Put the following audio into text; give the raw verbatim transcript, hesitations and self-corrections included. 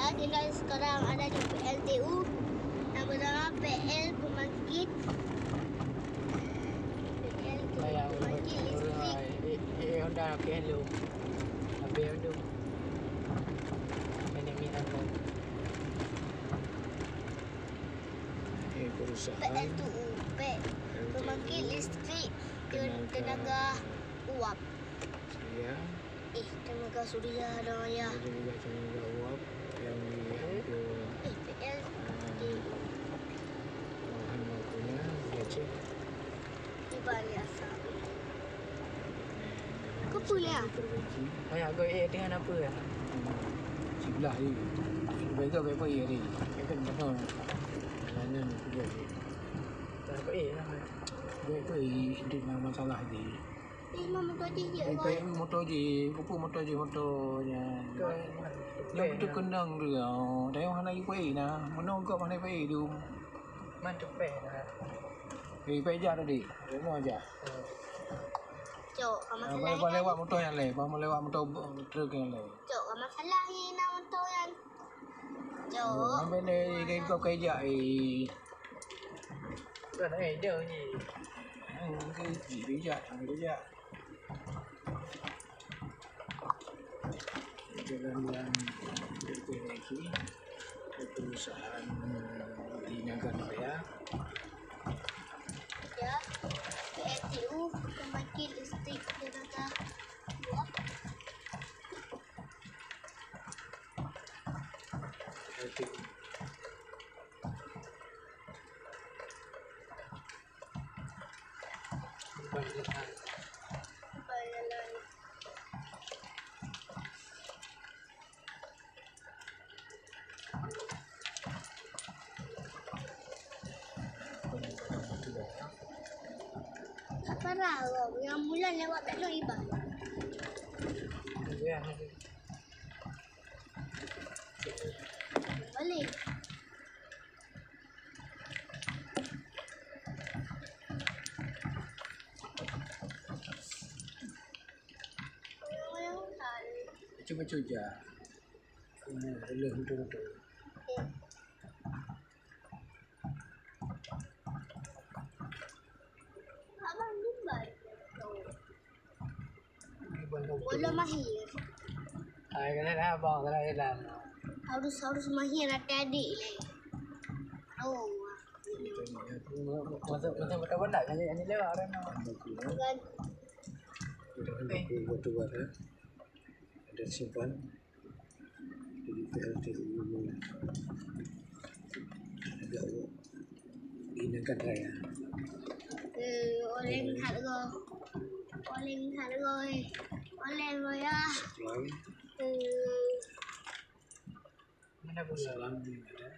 Kita sekarang ada di P L T U. Nama-nama P L Pembangkit. P L T U Pembangkit Listrik. Eh, eh, Honda, P L U. P L U. Ini minat kan. Eh, perusahaan. P L T U P. Pembangkit Listrik Tenaga Uap. Surya. Eh, tenaga surya dah, ya. Ada juga tenaga uap yang diambil, eh, P L T U. Ah, bahan bakunya di Aceh. Di Bali asal. Kau pun, ya? Diperbaiki. Hai, aku, eh, dengan apa, ya? Hmm. Sebelah ni. Baik ke, baik-baik, ya, ni. Itu benar. Jalanan tu dia. Tak apa, eh, lah. Baik-baik, dia nak masalah dia. Eh, motor jih, eh, baik motor jih, pupuk motor jih, motor nyan. Yang betul kendang tu, oh. Dah hana ipai nah. Meunoe gob hana ipai tu. Man tupeh nah. Eh, ipai jak tadi. Reno jak. Cok, kamu salah lewat motor yang lain. Kamu lewat motor truk yang lain. Cok, kamu salah ni nak motor yang. Cok. Ambil ni, kayu kau kayu jak, eh. Bukan, eh, dia ni. Hmm, kayu jak, kayu jak. Jalan yang berbeda lagi. Perusahaan di Nagan Raya. Ya, P L T U, pembangkit listrik tenaga uap. P L T U. Parah loh, yang bulan lewat tak tahu iban. Ya. Balik. Cuba cuja. Ini releh betul-betul. Abang lumbai. Bola mahir. Ai, kena dah abang, kena jalan. Harus, harus mahir adik-adik ni. Oh. Masa, masa betul-betul kan ni, ni lewat orang nak. Bukan. Kita kan buku buat tu buat, eh. Ada simpan. Jadi P L T U agak di Nagan Raya. Eh, oleh lihat lo. Oleh lihat lo, eh. Oleh lo ya. Sekolah. Eh. Mana bola? Sekolah di mana?